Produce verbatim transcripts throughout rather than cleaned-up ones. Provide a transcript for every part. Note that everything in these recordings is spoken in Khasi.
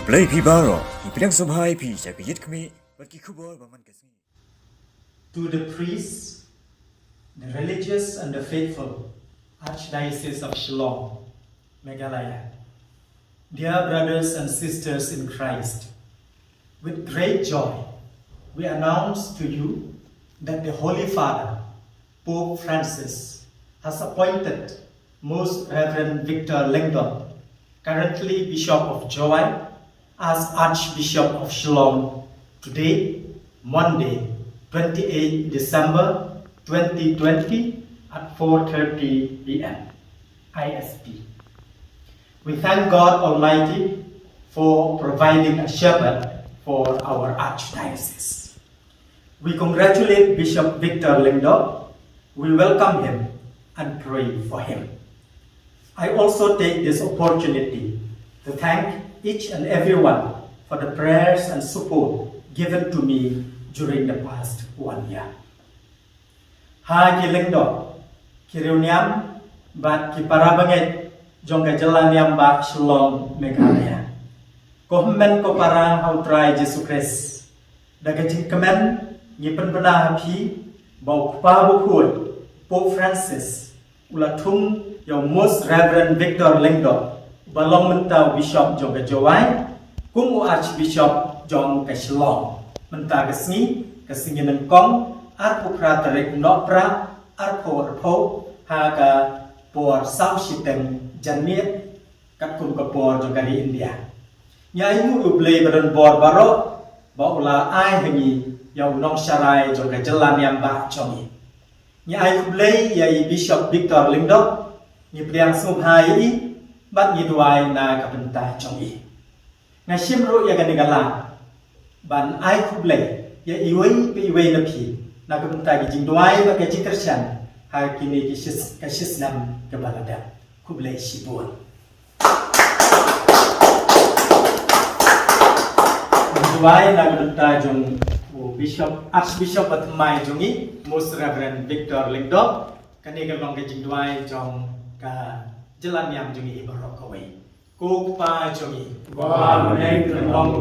Khublei phi baroh, ngi pdiang sngewbha ïa phi sha ka Ïit Khmih bad ki khubor ba man ka sngi. To the priests, the religious and the faithful, Archdiocese of Shillong, Meghalaya. Dear brothers and sisters in Christ, with great joy, we announce to you that the Holy Father, Pope Francis, has appointed Most Reverend Victor Lyngdoh, currently Bishop of Jowai, as Archbishop of Shillong today, Monday, twenty-eighth December twenty twenty, at four thirty p.m. I S T. We thank God Almighty for providing a shepherd for our archdiocese. We congratulate Bishop Victor Lyngdoh. We welcome him and pray for him. I also take this opportunity to thank each and everyone for the prayers and support given to me during the past one year. Ha ki lyngdoh, ki riewniam bad ki para bangeit jong ka jylla niam ba Shillong, Meghalaya. Ko hynmen ko para ha U Trai Jisu Khrist, da ka jingkmen ngi pynbna ha phi ba u Kpa Bakhuid, Pope Francis, u la thung ïa u Most Reverend Victor Lyngdoh, uba long mynta u Bishop jong ka Jowai, kum u Archbishop jong ka Shillong. Mynta ka sngi, ka sngi nyngkong, arphew phra tarik u Nohprah, arphew arphew, ha ka por saw shiteng janmiet, katkum ka por jong ka ri India. Ngi ainguh ïa U Blei badonbor baroh, ba u la ai ha ngi ïa u nongsharai jong ka jylla niam ba jong ngi. Ngi ai khublei ïa i Bishop Victor Lyngdoh, ngi pdiang sngewbha ïa i, bad ngi duwai na ka bynta jong i. Nga shim ruh ïa kane ka lad ban ai khublei ïa iwei pa iwei na phi, na ka bynta ki jingduwai bad ka jingkyrshan ha kine ki shi, ka shi snem kaba la dep. Khublei shibun. Duwai na ka bynta jong u Bishop, Archbishop ba thymmai jong ngi, Most Reverend Victor Lyngdoh. Kane ka long ka jingduwai jong ka jylla niam jong ngi baroh kawei. Ko Kpa jong ngi, ba ha bneng, kan long ka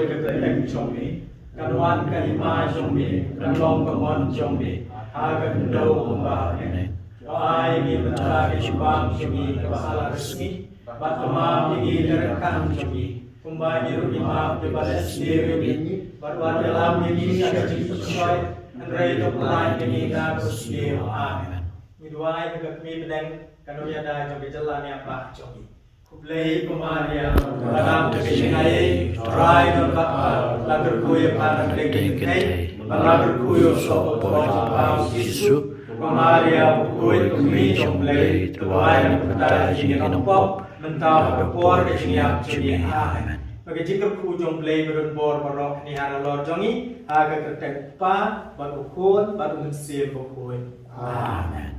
kyrteng jong me, kan wan ka hima jong me, kan long ka mon jong me ha ka khyndew kumba ha bneng. Pynban ïa ngi mynta ka jingbam jong ngi kaba ha la ka sngi, bad kynmaw ïa ngi ïa ka ryngkat jong ngi, kumba ngi ruh ngi map ïa kiba leh sniew ïa ngi, bad wat ïalam ïa ngi sha ka jingpynshoi, hynrei to pyllait ïa ngi na ka sniew. Amen. Ngi duwai ba ka kmie bneng kan ïada jong ka jylla niam ba jong ngi. Khublei ko Maria, ba dap da ka jingaiei, U Trai u don bad pha, la kyrkhu ïa pha na pdeng ki kynthei, bad la kyrkhu ïa u soh u kpoh jong pha u Jisu. Ko Maria bakhuid, ko Kmie jong U Blei, to duwai na ka bynta jong ngi ki nongpop, mynta bad ha ka por ka jingïap jong ngi. Amen. Ba ka jingkyrkhu jong U Blei badonbor baroh kan ïaid halor jong ngi, ha ka kyrteng U Kpa, bad U Khun, bad U Mynsiem Bakhuid. Amen.